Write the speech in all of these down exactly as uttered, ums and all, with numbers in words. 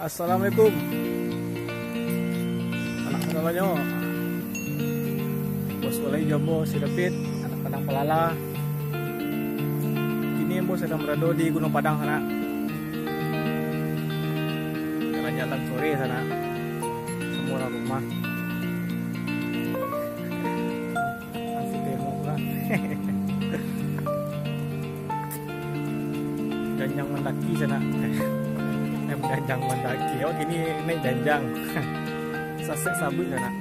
Assalamualaikum. Anak saudaraanyo, Bos Ulai jo ambo si David, anak Padang Palala. Kini ambo sadang barado di Gunung Padang, sanak. Jalan-jalan sore, sanak, samo urang rumah. Masih tengok lah. Janjang mandaki, sanak. Em, janjang mandaki. Oh, kini naik janjang. Sasek sabuik, sanak.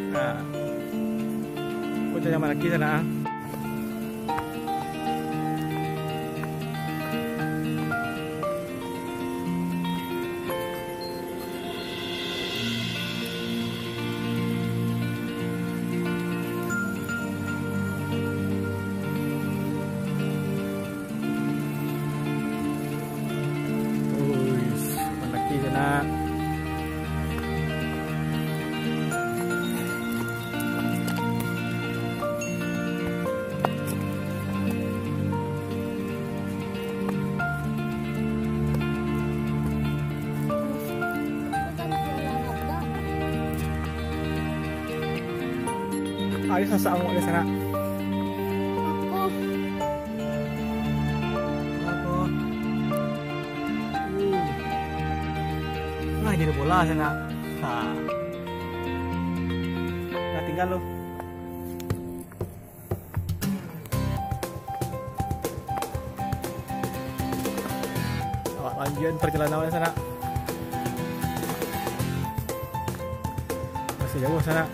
Nah. Kok janjang mandaki, sanak, ah? Uis, mandaki, sanak. Ayo sasak angok di sanak. Apo? Apo? Uh. Nah, jadi bola sanak. Ha. Nah, tinggal lo. Awak lanjuikan perjalanan awak sanak. Masih jauah sanak.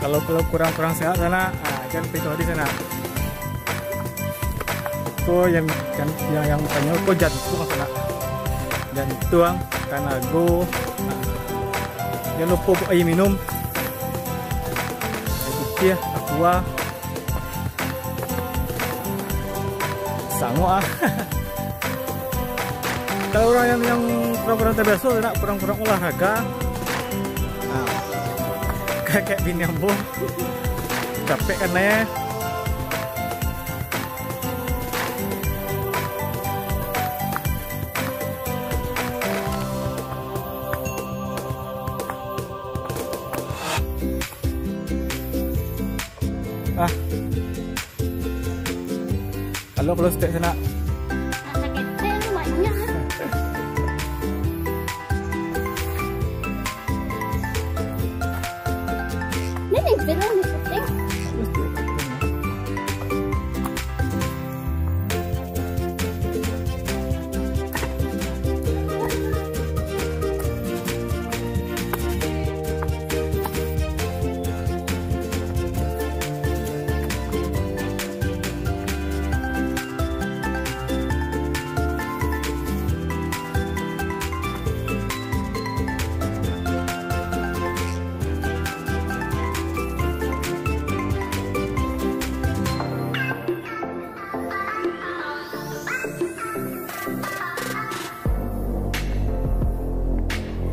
Kalau, kalau kurang-kurang sehat sanak, ah, jan pito di sanak. Ko yang, yang, yang, yang tanyo ko jantuang sanak. Jantuang, tanago. Ah. Jan lupo aia minum. Aia putiah, aqua. Sanggup ah. Kalau urang yang, yang kurang-kurang tabiaso, nak kurang-kurang olahraga. Nah. Kayak, kayak bini ambo. Capek kan, eh? Ah. Kalau, kalau step sanak. Sakik tu banyak. Ini belum disetting.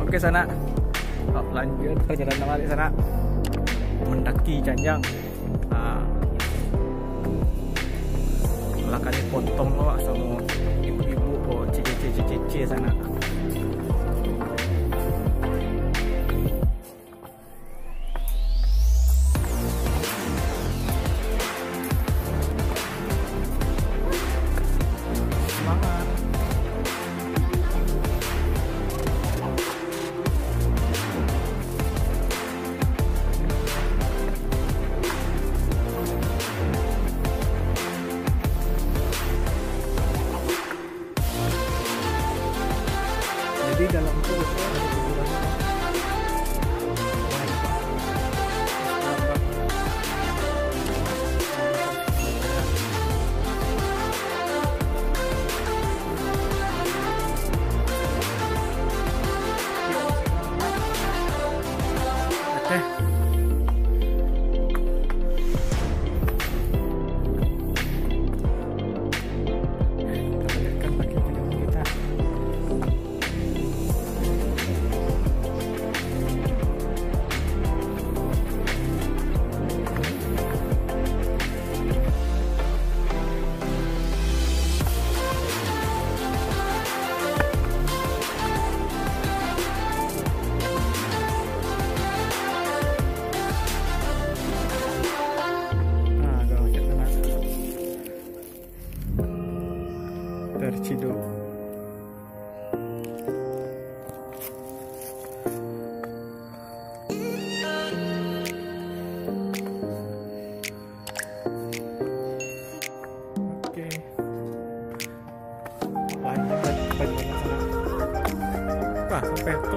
Oke, sanak. Lanjut perjalanan balik, sanak. Mendaki janjang. Ah. Lah kami potong awak samo ibu-ibu ko cece-cece sanak.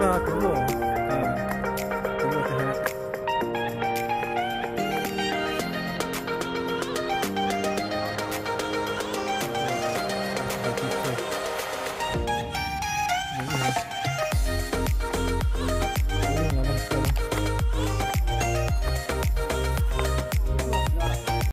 Aku